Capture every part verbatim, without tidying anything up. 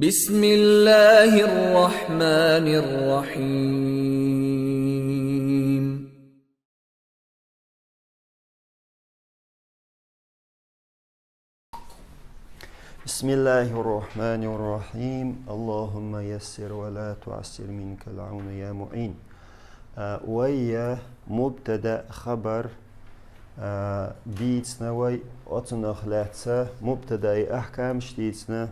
بسم الله الرحمن الرحيم. بسم الله الرحمن الرحيم. اللهم يسر ولا تعسر، منك العون يا معين. А, вай, а, мубтада, хабар, а, дийцина вай, оцунах лаьца мубтадаи ахкамаш дийцина,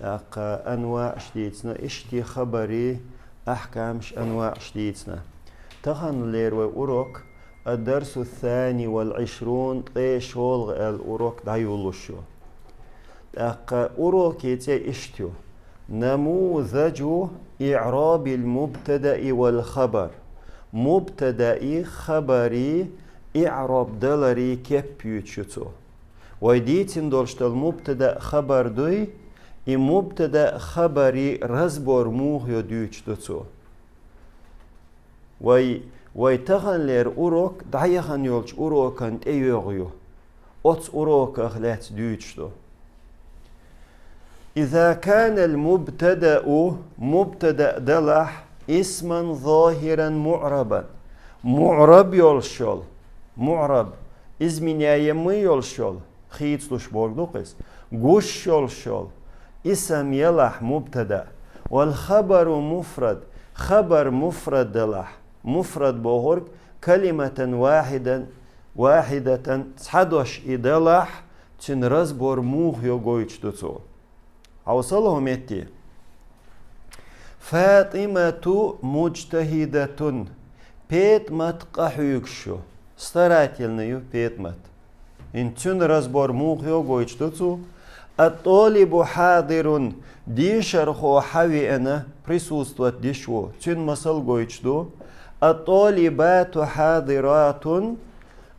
тӀаккха анваӀаш дийцина, иштта хабари ахкамаш, анваӀаш дийцина. Таханлера вай урок الدرس الثاني والعشرون, ткъе шолгӀа аьлла урок дӀайолалуш ю. ТӀаккха уроки цӀе иштта ю: نموذج إعراب المبتدأ والخبر. Мубтадаи хабари иӀроб далари кеп юьйцуш ю цо. Вай дийцина долуш долу мубтада хабар дуй, и мубтада хабари разбор муха йо дуьйцуш ду цо. Вай, вай таханлера урок дӀаяхана йолчу урокан тӀейогӀу ю. Оцу уроках лаьцна дуьйцуш ду. إذا كان المبتدأ, мубтада далахь, اسما ظاهرا معربا, муӀраб йолуш йолу, муӀраб, изменяемый йолуш йолу, хийцалуш бохург ду-кх иза, гуш йолуш йолу исам ялахь мубтада, والخبر مفرد, хабар муфрад далахь, муфрад бохург كلمة واحدا, واحدة, цхьа дош и далахь, цуьнан разбор муха йо гойтуш ду цо. Хьовсал хӀокху метте. فاطمة مجتهدة, ПетӀамат къахьоьгуш ю, старательна ю ПетӀамат. ХӀинца цуьнан разбор муха йо гойтуш ду цо. الطالب حاضر, дешархо хьавеана, присутствовать деш ву, цуьнан масал гойтуш ду. الطالبات حاضرات,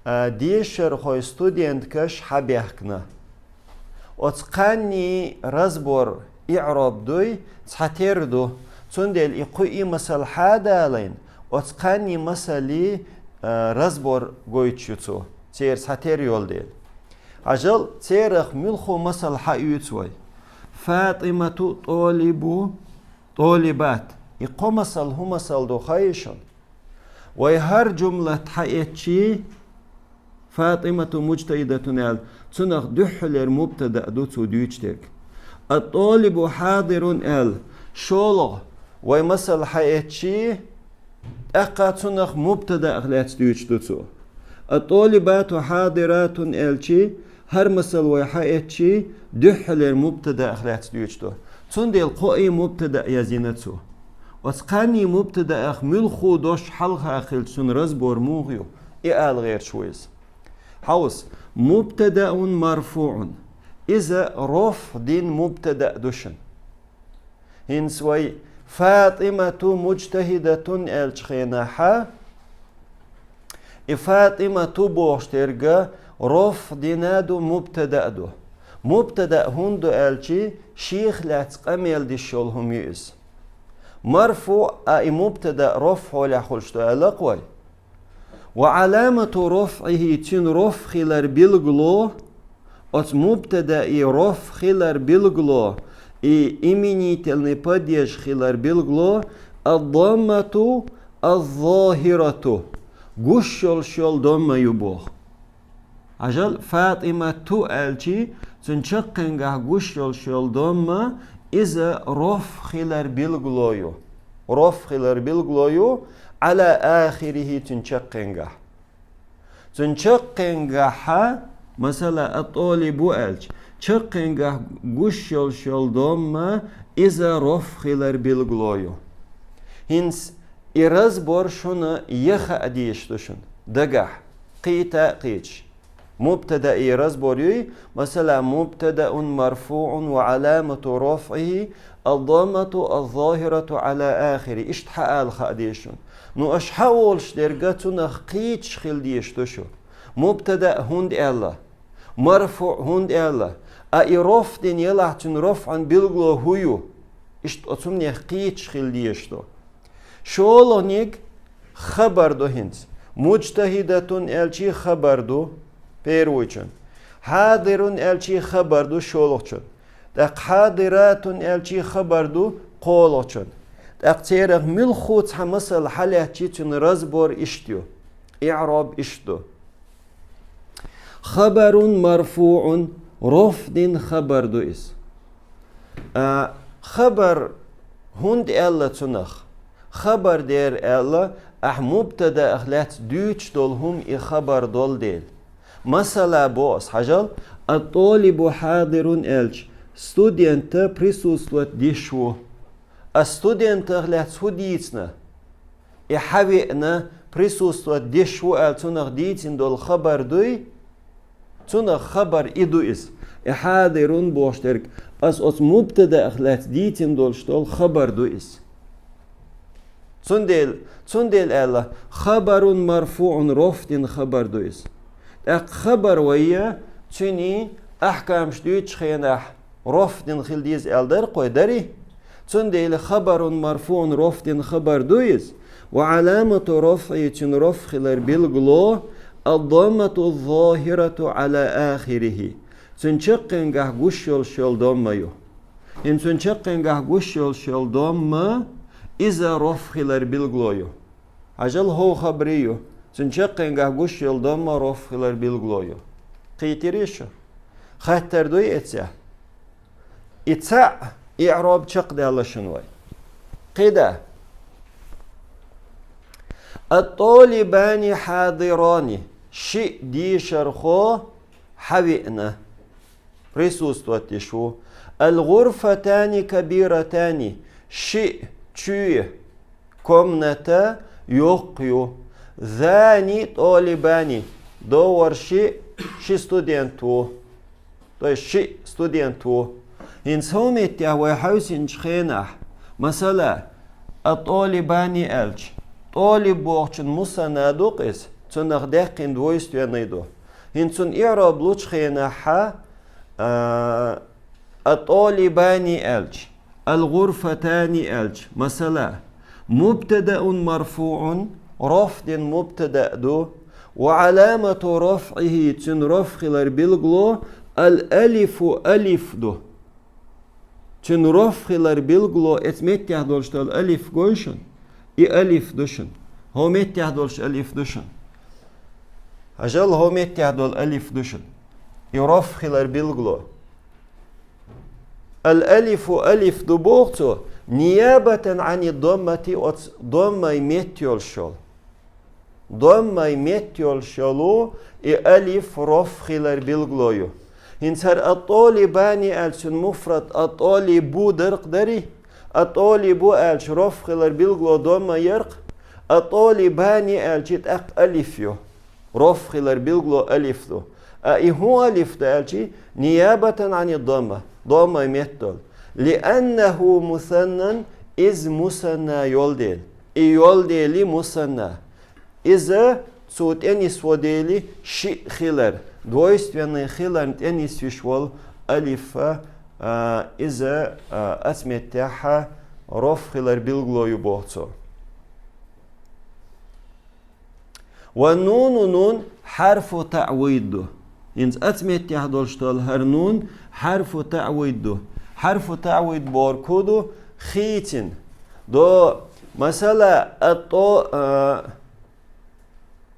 а, дешархой, студенткаш хьабаьхкина. Оцу кхаьнний разбор, иӀроб дуй, цхьатерра ду. Цундела и кхуьи масал хьадалийна, оцу кхаьнний масалий, а, разбор гойтуш ю цо, церан цхьатерра йолу дела. Хьажал, церах муьлхха масал хьаоьцу вай. فاطمة طالب طالبات. И кхо масал хӀун масал ду хаий шуна? Вай хӀара жумлат хьаэцчий, فاطمة مجتهدة аьлла, цунах дуьххьалера мубтада ду цо дуьйцуш дерг. الطالب حاضر аьлла, шолгӀа вай масал хьаэцчий, тӀаккха цунах мубтадаах лаьцна дуьйцуш ду цо. الطالبات حاضرات аьлчий, хӀара масал вай хьаэцчий, дуьххьалера мубтадаах лаьцна дуьйцуш ду. Цундела кхоъ мубтада яздина цо. Оцу кхаьнний мубтадаах муьлхха дош хьалха хилча, цуьнан разбор муха ю, и ала гӀерташ ву иза. Хьовса, مبتدأ مرفوع. Иза рафӀ дина мубтада ду шуна. ХӀинца вай فاطمة مجتهدة аьллачу хенахь, и فاطمة бохуш дерг рафӀ дина ду, мубтада а ду. Мубтада хӀунда ду аьлчий, шех лаьцна къамел деш йолу хӀума ю иза. МарфуӀ, а и мубтада рафӀ хьолехь хуьлуш ду аьлла-кх вай. وعلامة رفعه, цуьнан рафӀ хилар билгало, оцу мубтадаи рафӀ хилар билгало, и именительный падеж хилар билгало, الضمة الظاهرة, гуш йолуш йолу домма ю боху. Хьажал, فاطمة аьлчий, цуьнан чаккхенгахь гуш йолуш йолу домма, иза рафӀ хилар билгало ю. РафӀ хилар билгало ю, على آخره, цуьнан чаккхенгахь. Цуьнан чаккхенгахьа, масала, الطالب аьлча, чаккхенгахь гуш йолуш йолу домма, иза рафӀ хилар билгало ю. ХӀинца и разбор шуна яха а дезаш ду шуна дагахь, кхета а кхеташ. Мубтадаи разбор юй, масала, مبتدأ مرفوع وعلامة رفعه الضمة الظاهرة على آخره. Иштта хьаала хаа дезаш шуна. Ну, аша хьаолуш дерг цунах кхеташ хила дезаш ду шу. Мубтада хӀунда аьлла? МарфуӀ хӀунда аьлла? А и рафӀ дина елахь, цуьнан рафӀан билгало хӀун ю? Иштта оцу хӀуманех кхеташ хила дезаш ду. ШолгӀаниг хабар ду хӀинца. مجتهدة аьлчий хабар ду первыйчун. حاضر аьлчий хабар ду шолгӀачун. ТӀаккха хьадиратун аьлчи хабар ду кхоалгӀачун. ТӀаккха церах муьлхха цхьа масал хьалаьцчи цуьнан разбор иштта ю. ИӀроб иштта ду. Хабарун марфуӀун, рофӀ дина хабар ду иза. А, хабар хӀунда аьлла цунах? Хабар дера аьлла, ахь мубтадаах лаьцна дуьйцуш долу хӀума и хабар долу дела. Масала боху ас, хьажал, ат-толибу хьадирун аьлча, студент присутствовать деш ву. Ас студентах лаьцна хӀун дийцина? И хьавеана, присутствовать деш ву аьлла цунах дийцина долу хабар дуй? Цунах хабар и ду иза. И хьадирун бохуш дерг, ас оцу мубтадаах лаьцна дийцина долуш долу хабар ду иза. Цундела, цундела аьлла, хабарун марфуӀун, рофӀ дина хабар ду иза. ТӀаккха хабар вай, цуьнан ахькамаш дуьйцучу хенахь рофӀ дина хила деза аьлла дара кхой, дарий? Цундела хабарун марфуӀун, рофӀ дина хабар ду иза. Ва Ӏаламату рофӀи, цуьнан рофӀ хилар билгало, ад-доммату зохирату Ӏала ахирихи. Цуьнан чаккхенгахь гуш йолуш йолу домма ю. ХӀинца цуьнан чаккхенгахь гуш йолуш йолу домма, иза рофӀ хилар билгало ю. Хьажал, хӀокху хабарий ю. Цуьнан чаккхенгахь гуш йолу домма рофӀ хилар билгало ю. Кхийтирий шу? Хаттар дуй эццехь? И цхьаъ иӀроб чекхдаьлла шуна вай. КхидӀа. Ат-толибани хьадирани. Шиъ дешархо хьавеана. Присутствовать деш ву. Ал-гӀурфатани кабиратани. Шиъ чоь, комната, йоккха ю. Зани толибани. Довхара шиъ, ши студент ву. То есть шиъ студент ву. ХӀинца хӀокху меттехь вай хьаьвсинчу хенахь, масала, ат-толибани аьлча, толиб бохучун мусанна ду-кх иза, цунах даьккхина двойственный ду. ХӀинца цуьнан иӀроб лучу хенахь, а, ат-толибани аьлча, ал-гӀурфатани аьлча, масала, мубтадаун марфуӀун, рофӀ дина мубтада ду, ва Ӏаламату рофӀихи, цуьнан рофӀ хилар билгало, ал-алифу, алиф ду. Цуьнан рофӀ хилар билгало, эцу меттехь долуш долу алиф гой шуна? И алиф ду шуна. ХӀокху меттехь долуш алиф ду шуна. Хьажал, хӀокху меттехь долу алиф ду шуна. И рофӀ хилар билгало. Ал-алифу, алиф ду боху цо, ниябатан Ӏани доммати, оцу доммай метта йолуш йолу. Доммай метта йолуш йолу и алиф рофӀ хилар билгало ю. ХӀинца хӀара ат-толибани аьлча цуьнан муфрад ат-толибу дара-кх, дарий? Ат-толибу аьлча рофӀ хилар билгало домма яра-кх. Ат-толибани аьлча тӀаккха алиф ю. РофӀ хилар билгало алиф ду. А и хӀун алиф ду аьлча, ниябатан Ӏани домма, доммай метта долу. Лианнаху мусаннан, иза мусанна йолу дела. И йолу дела мусанна. Иза цо тӀенисво дела шиъ хилар, двойственный хиларна тӀенисвеш волу алиф, а, иза, а, оцу меттехь рофӀ хилар билгало ю боху цо. Ва нуну, нун хьарфу таъвид ду. ХӀинца оцу меттехь долуш долу хӀара нун хьарфу таъвид ду. Хьарфу таъвид бохург хӀун ду? Хийцина. До, масала, ат-то-, а,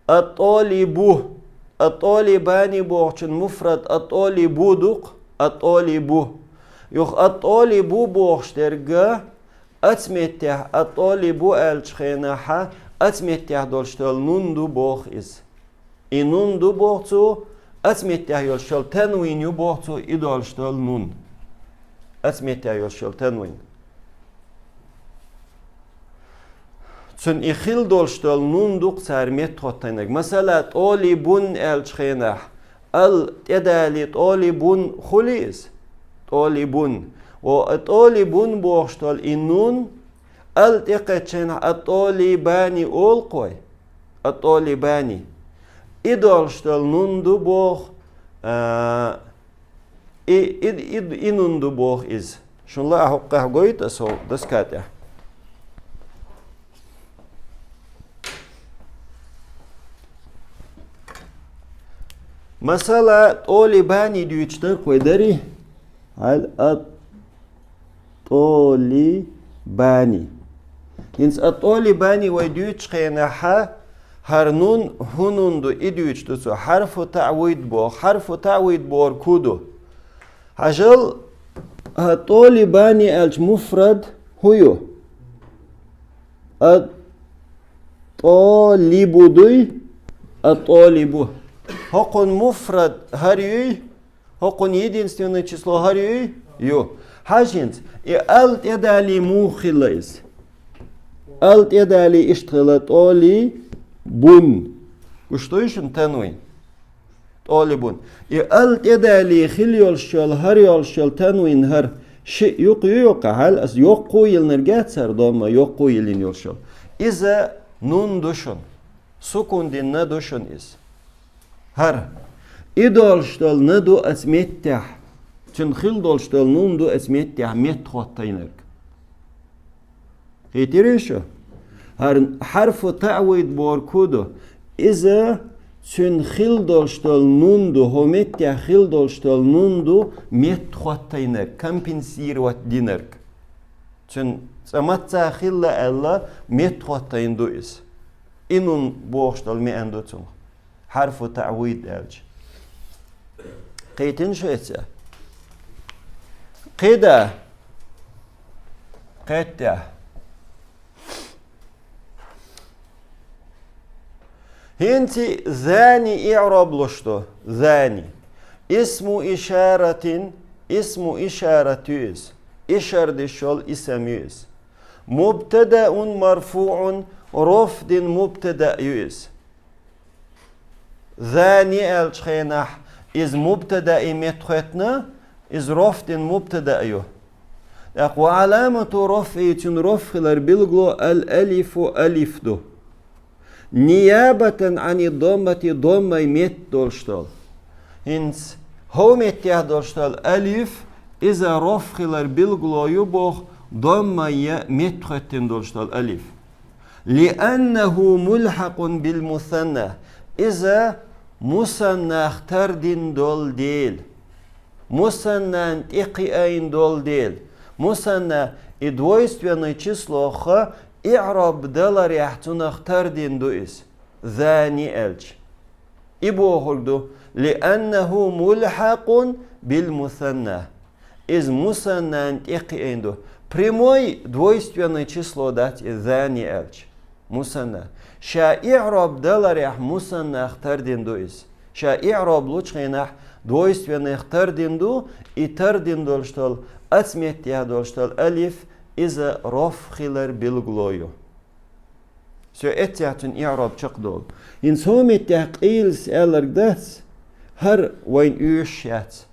ат-толибу. Ат-толибани бохучун муфрад ат-толибу ду-кх, ат-толибу. Юха ат-толибу бохуш дерг, оцу меттехь ат-толибу аьллачу хенахь, оцу меттехь долуш долу нун ду боху иза. И нун ду боху цо, оцу меттехь йолуш йолу танвин ю боху цо, и долуш долу нун. Оцу меттехь йолуш йолу танвин. Цуьнан и хила долуш долу нун ду-кх цара меттахӀоттайнарг. Масала, толибун аьллачу хенахь, ал тӀедали толибун хуьлий иза? Толибун. О, толибун бохуш долу и нун, ал тӀекхечча хенахь ат-толибани олу-кх вай. Ат-толибани. И долуш долу нун ду боху, а, и, и, и, и нун ду боху иза. Шуна лаахь хӀокхахь гойту аса хӀокху доска тӀехь. Масала, толибани дуьйцуш дара-кх вай, дарий? Гьал ат-тӀолибани. ХӀинца ат-тӀолибани вай дуьйцучу хенахь, хӀара нун хӀун нун ду, и дуьйцуш ду цо. Хьарфу таъвид боху. Хьарфу таъвид бохург хӀун ду? Хьажал, ат-тӀолибани аьлча муфрад хӀун ю? Ат-тӀолибу дуй? Ат-тӀолибу. ХӀокхунна муфрад хӀара юй? ХӀокхунна единственное число хӀара юй? Ю. Хьажа хӀинца, и ал тӀедалий муха хилла иза? Ал тӀедалий иштта хилла тӀолибун. Гуш дуй шуна танвин? ТӀолибун. И ал тӀедалий хилла йолуш йолу хӀара йолуш йолу танвин хӀара шиъ юкъ ю йоккха хьал, ас йоккхо йиллинарг яц хӀара домма, йоккхо йиллина йолуш йолу. Иза нун ду шуна. Сукун дина ду шуна иза. ХӀара. И долуш долу на ду оцу меттехь. Цуьнан хилла долуш долу нун ду оцу меттехь меттахӀоттайнарг. Хийтирий шу? ХӀара хьарфу таъвид бохург хӀун ду? Иза цуьнан хилла долуш долу нун ду, хӀокху меттехь хилла долуш долу нун ду меттахӀоттайнарг, компенсировать динарг. Цуьнан цкъа мацца хилла аьлла, меттахӀоттайна ду иза. И нун бохуш долу маьӀна ду цунах. Хьарфу таъвид аьлча. Кхийтина шу эца? КхидӀа. КхетӀа. ХӀинца зани иъроб луш ду. Зани. Исму ишаратин, исму ишарат ю иза. Ишар деш йолу исам ю иза. Мубтадаун марфуъун, роф дина мубтада ю иза. Зани аьллачу хенахь иза мубтадаи меттахӀоьттина, иза роф дина мубтада ю. ТӀаккха ва аламату рофъи, цуьнан роф хилар билгало ал-алифу, алиф ду. Ниябатан ани доммати, доммай метта долуш долу. ХӀинца хӀокху меттехь долуш долу алиф, иза роф хилар билгало ю боху, доммай меттахӀоьттина долуш долу алиф. Лианнаху мулхьакъун бил мусанна. Иза мусаннах тардина долу дела. Мусаннан тӀекхиайна долу дела. Мусанна и двойственное число ха, иъроб даларехь цунах тардина ду иза. Зани аьлча. И бохург ду, лианнаху мулхьакъун бил мусанна. Иза мусаннан тӀекхиайна ду. Прямой двойственное число дац иза зани аьлча. Мусанна. Ша иъроб даларехь мусаннах тардина ду иза. Ша иъроб лучу хенахь двойственных тардина ду, и тардина долуш долу, оцу меттехь долуш долу алиф, иза роф хилар билгало ю. Со эццехь цуьнан иъроб чекхдолу. ХӀинца хӀокху меттехь къийлас аьлларг дац, хӀара вайна оьшуш яц.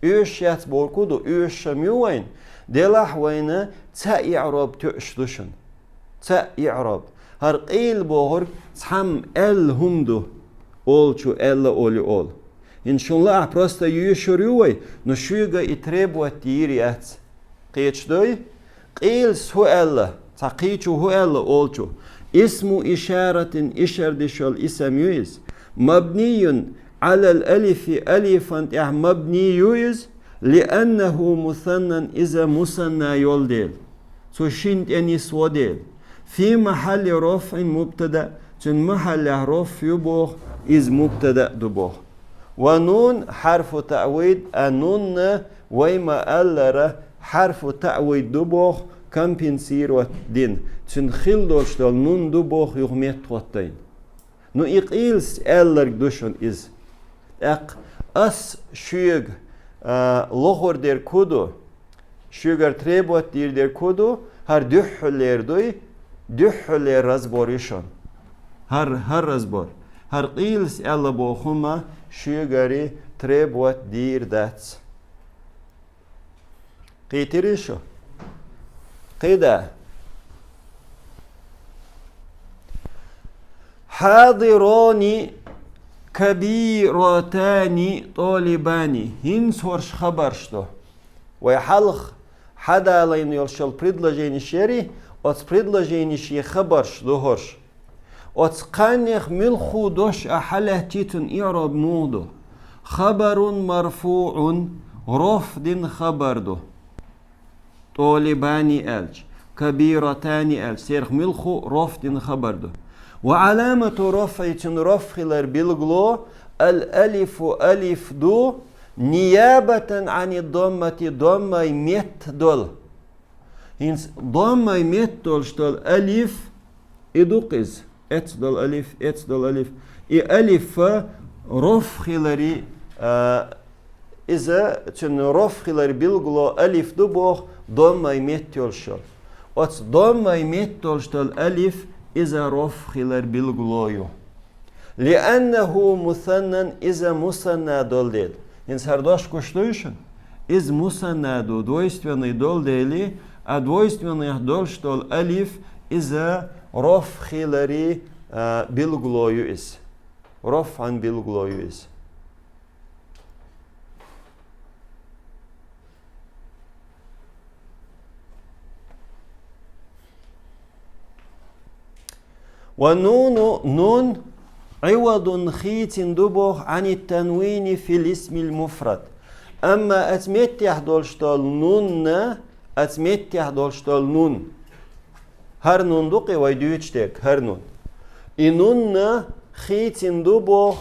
Оьшуш яц бохург хӀун ду, оьшуш-м ю вайна, делахь вайна цхьа иъроб тоьуш ду шуна. Цхьа иъроб. ХӀара къийла бохург цхьамма аьлла хӀума ду, олучо аьлла олий олу. ХӀинца шуна лаахь просто йоьшур ю вай, но шуьга и требовать дийр яц. Кхеташ дуй? Къийлас хӀу аьлла, цхьа кхечо хӀу аьлла олучо. Исму ишаратин, ишар деш йолу исам ю иза. Мабнийюн алал алифи, алифан тӀехь мабни ю иза, лианнаху мусаннан, иза мусанна йолу дела. Цу шина тӀе нисво дела. Фи махьалли рофъин мубтада, цуьнан махьаллехь роф ю боху, иза мубтада ду боху. Ва нун хьарфу таъвид, а нунна вай ма-аллара хьарфу таъвид ду боху, компенсировать дина. Цуьнан хилла долуш долу нун ду боху юха меттахӀоттайна. Ну, и къийлас аьлларг ду шуна иза. ТӀаккха ас шуьга, а, лохур дерг хӀу ду? Шуьгара требовать дийр дерг хӀу ду? ХӀара дуьххьалера дуй, дуьххьалера разбор ю шуна. ХӀара, хӀара разбор. ХӀара къийлас аьлла боху хӀума шуьгара требовать дийр дац. Кхийтирий шу? КхидӀа. Хьадирони кабиротани тӀолибани. ХӀинца хӀорш хабарш ду. Вай хьалха хьадалайна йолуш йолу предложенеш яри, оцу предложенешийн хабарш ду хӀорш. Оцу кхааннех муьлхха дош а хьалаьцчи, цуьнан иъроб муха ду? Хабарун марфуъун, рофъ дин хабар ду. ТӀолибани аьлча, кабиратани аьлча, царах муьлхха а рофъ дин хабар ду. Ва Ӏаламату рофъи, цун рофъ хилар билгало, ал-алифу, алиф ду, ниябатан Ӏани доммати, доммай меттадолаш. ХӀинца доммай меттадолаш дола алиф, и ду-кх иза. Эцдола алиф, эцдола алиф. И алиф рофъ хилари, а, иза цун рофъ хилар билгало алиф ду боху доммай меттайолаш йолу. Оцу доммай меттайолаш дола алиф иза рофъ хилар билгало ю. Лианнаху мусаннан, иза мусанна долу дела. ХӀинца хӀара дош гуш дуй шуна? Иза мусанна ду, двойственный долу дела, а двойственный долуш долу алиф, иза рофъ хилари, а, билгало ю иза. Рофъан билгало ю иза. Ва нуну, нун, Ӏивадун хийцина ду боху Ӏани танвини фил исмил муфрад. Амма оцу меттехь долуш долу нунна, оцу меттехь долуш долу нун. ХӀара нун ду-кх и вай дуьйцуш дерг, хӀара нун. И нунна хийцина ду боху,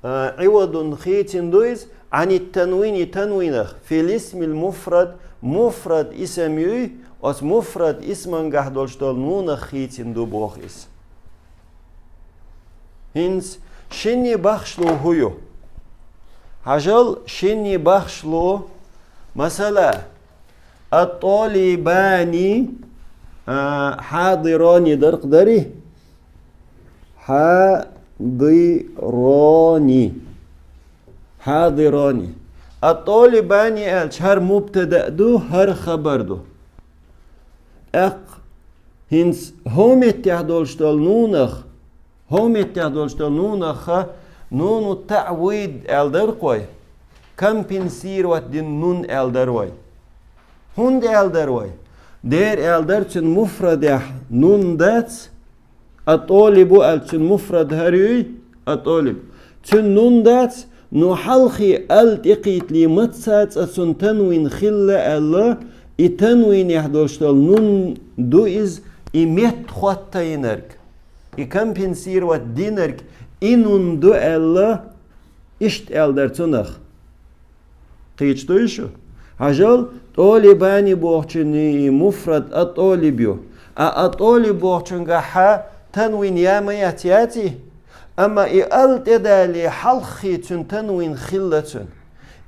а, Ӏивадун хийцина ду иза, Ӏани танвини, танвинах, фил исмил муфрад, муфрад исам юй, оцу муфрад исмангахь долуш долу нунах хийцина ду боху иза. ХӀинца шинне бахшло хӀун ю? Хьажал, шинне бахшло, масала, ат-тӀолибани, а, хьадирони дарх дарий? Хьадирони. Хьадирони. Ат-тӀолибани аьлча, хӀара мубтада ду, хӀара хабар ду. ТӀаккха хӀинца хӀокху меттехь долуш долу нунах, хӀокху меттехь долуш долу нунах нуну таъвид аьлла дара-кх вай, компенсировать дина нун аьлла дара вай. ХӀунда аьлла дара вай? Дера аьлла дара, цуьнан муфрадехь нун дац, ат-тӀолибу аьлча, цуьнан муфрад хӀара юй, ат-тӀолиб. Цуьнан нун дац, ну хьалхе ал тӀекхийтале, мацца цкъа цунна танвин хилла аьлла, и танвинехь долуш долу нун ду иза, и меттахӀоттайнарг, и компенсировать динарг, и нун ду аьлла, иштта аьлла дара цунах. Кхеташ дуй шу? Хьажал, тӀолибани бохучун муфрад ат-тӀолиб ю. А ат-тӀолиб бохучунгахь танвин я ма яц, яций? Амма и ал тӀедале, хьалххе цуьнан танвин хилла цуьнан.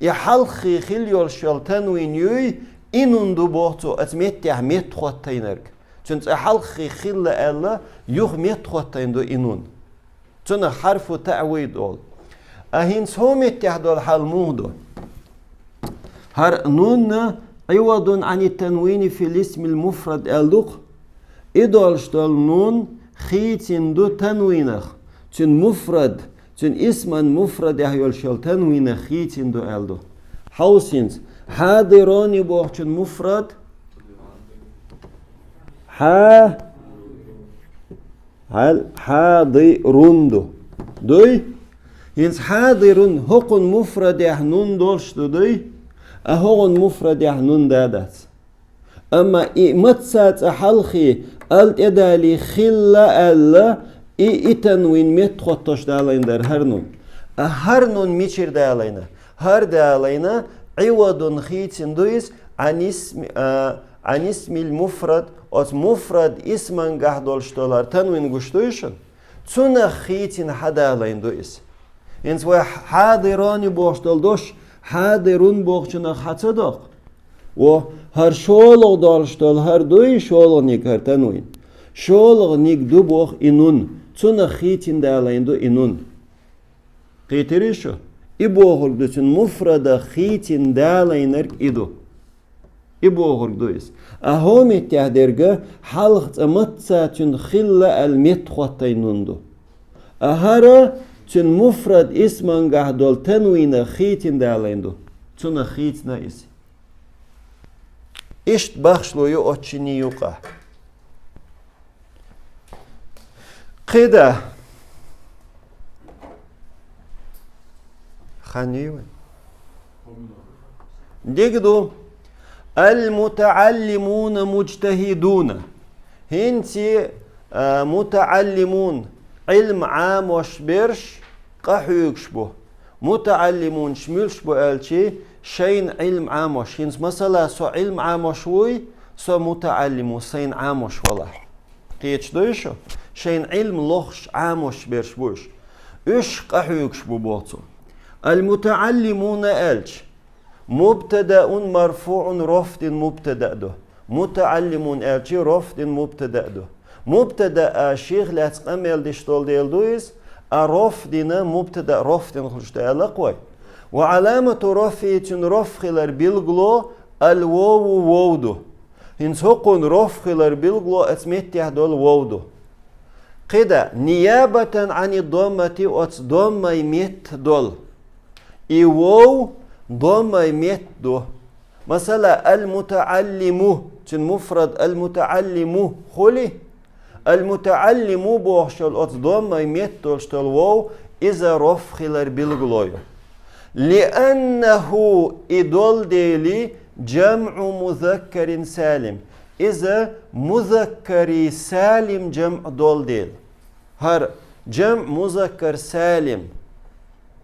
И хьалххе хилла йолуш йолу танвин юй, и нун ду боху цо, оцу меттехь меттахӀоттайнарг. Цуьнан цкъа хьалххе хилла аьлла, юха меттахӀоттайна ду и нун. Цунах хьарфу таъвид олу. А хӀинца хӀокху меттехь долу хьал муха ду? ХӀара нунна Ӏивадун Ӏани танвини фил исмил муфрад аьлла ду-кх. И долуш долу нун хийцина ду танвинах, цуьнан муфрад, цуьнан исман муфрадехь йолуш йолу танвинах хийцина ду аьлла ду. Хьовса хӀинца. Хьадирони бохучун муфрад. Хьа-, хьал-, хьадирун ду. Дуй? ХӀинца хьадирун хӀокхун муфрадехь нун долуш ду, дуй? А хӀокхун муфрадехь нун да дац. Амма и мацца цкъа хьалхе ал тӀедале хилла аьлла, и, и танвин меттахӀоттош далийна дара хӀара нун. А хӀара нун мичара далийна? ХӀара далийна, Ӏивадун хийцина ду иза, Ӏан исми-, а, Ӏан исмил муфрад, оцу муфрад исмангахь долуш долу хӀара танвин гуш дуй шуна? Цунах хийцина хьадалийна ду иза. ХӀинца вай хьадирони бохуш долу дош, хьадирун бохучунах хьа ца доккху? Во, хӀара шолгӀа долуш долу хӀара дуй, шолгӀаниг хӀара танвин. ШолгӀаниг ду боху и нун, цунах хийцина далийна ду и нун. Кхийтирий шу? И бохург ду, цуьнан муфрадах хийцина далийнарг и ду. И бохург ду иза. А хӀокху меттехь дерг хьалха цкъа мацца цуьнан хилла аьлла меттахӀоттайна нун ду. А хӀара цуьнан муфрад исмангахь долу танвинах хийцина далийна ду. Цунах хийцина иза. Иштта бахшло ю оцу шиннийн юкъахь. КхидӀа. Хан юй вайн? Дика ду. Ал-мутаӀаллимуна муджтахӀидуна. ХӀинца, а, мутаӀаллимун, Ӏилма Ӏамош берш, къахьоьгуш бу. МутаӀаллимунаш муьлш бу аьлча, шайна Ӏилма Ӏамош. ХӀинца, масала, со Ӏилма Ӏамош вуй, со мутаӀаллим ву, сайна Ӏамош валахь. Кхеташ дуй шу? Шайна Ӏилма лохаш, Ӏамош берш бу уьш. Уьш къахьоьгуш бу боху цо. Ал-мутаӀаллимуна аьлча, мубтадаун марфуӀун, рофӀ дина мубтада ду. МутаӀаллимун аьлча рофӀ дина мубтада ду. Мубтада а шех лаьцна къамел деш долу дела ду иза, а рофӀ дина мубтада рофӀ дина хуьлуш ду аьлла-кх вай. Ва Ӏаламату рофӀихӀи, цуьнан рофӀ хилар билгало ал-вову, вов ду. ХӀинца хӀокхунна рофӀ хилар билгало оцу меттехь долу вов ду. КхидӀа, ниябатан Ӏани доммати, оцу доммай метта долу. И вов доммай метта ду. Масала, ал-мутаӀаллиму, цуьнан муфрад ал-мутаӀаллиму хуьлий? Ал-мутаӀаллиму бохуш йолу оцу доммай метта долуш долу вов, иза рофӀ хилар билгало ю. ЛианнахӀу, и долу дела, жамӀу музаккарин салим. Иза музаккари салим жамӀ долу дела. ХӀара жамӀ музаккар салим.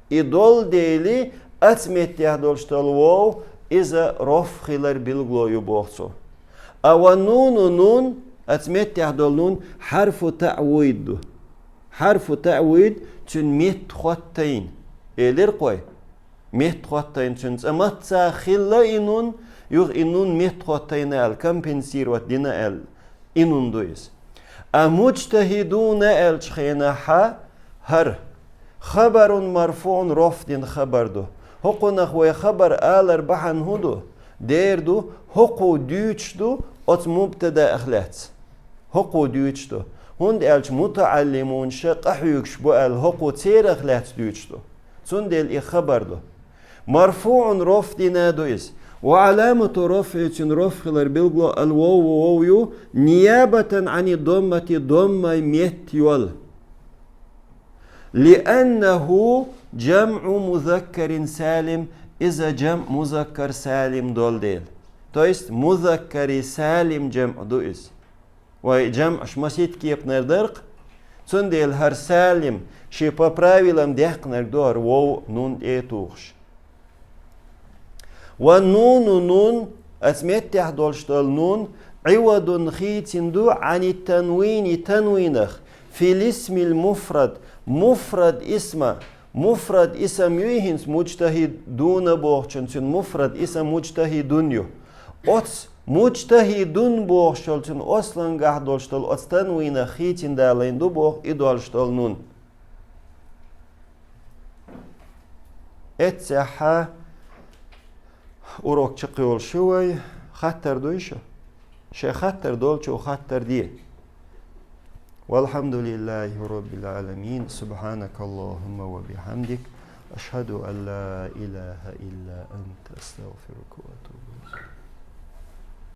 И долу дела, оцу меттехь долуш долу вов, иза рофӀ хилар билгало ю боху цо. А ва нуну, нун, оцу меттехь долу нун хьарфу таӀвид ду. Хьарфу таӀвид, цуьнан метта хӀоттайна. Элира-кх вай. Метта хӀоттайна цуьнан, цкъа мацца хилла и нун, юха и нун метта хӀоттайна аьлла, компенсировать дина аьлла, и нун ду иза. А муджтахӀидуна аьллачу хенахь хӀара хабарун марфуӀун, рофӀ дина хабар ду. ХӀокхунах вай хабар алар бахьана хӀун ду? Дера ду, хӀокхо дуьйцуш ду оцу мубтадаах лаьцна. ХӀокхо дуьйцуш ду. ХӀунда аьлча мутаӀаллимунаша къахьоьгуш бу аьлла, хӀокхо церах лаьцна дуьйцуш ду. Цундела и хабар ду. МарфуӀун, рофӀ дина ду иза. Ва Ӏаламату рофӀихӀи, цуьнан рофӀ хилар билгало ал-вову, вов ю, ниябатан Ӏани доммати, доммай метта йолу. ЛианнахӀу жамӀу музаккарин салим, иза жамӀ музаккар салим долу дела. То есть музаккари салим жамӀ ду иза. Вай жамӀаш масийтта кепанара дара-кх. Цундела хӀара салим, шен по правилам даьккхинарг ду хӀара вов нун тӀе а тухуш. Ва нуну, нун, оцу меттехь долуш долу нун, Ӏивадун, хийцина ду, Ӏани танвини, танвинах, фил исмил муфрад, муфрад исма, муфрад исам юй хӀинца муджтахӀидуна бохучун, цуьнан муфрад исам муджтахӀидун ю. Оцу муджтахӀидун бохуш йолу цуьнан ослангахь долуш долу оцу танвинах хийцина далийна ду боху и долуш долу нун. Эццехьа урок чекхйолуш ю вай, хаттар дуй шу? Шайн хаттар долчо хаттар де. Валхьамдулиллахи роббил Ӏаламин. Субхьанакаллахумма ва бихьамдик. Ашхьаду ан ла илаха илла анта, астагфирука ва атубу илайк.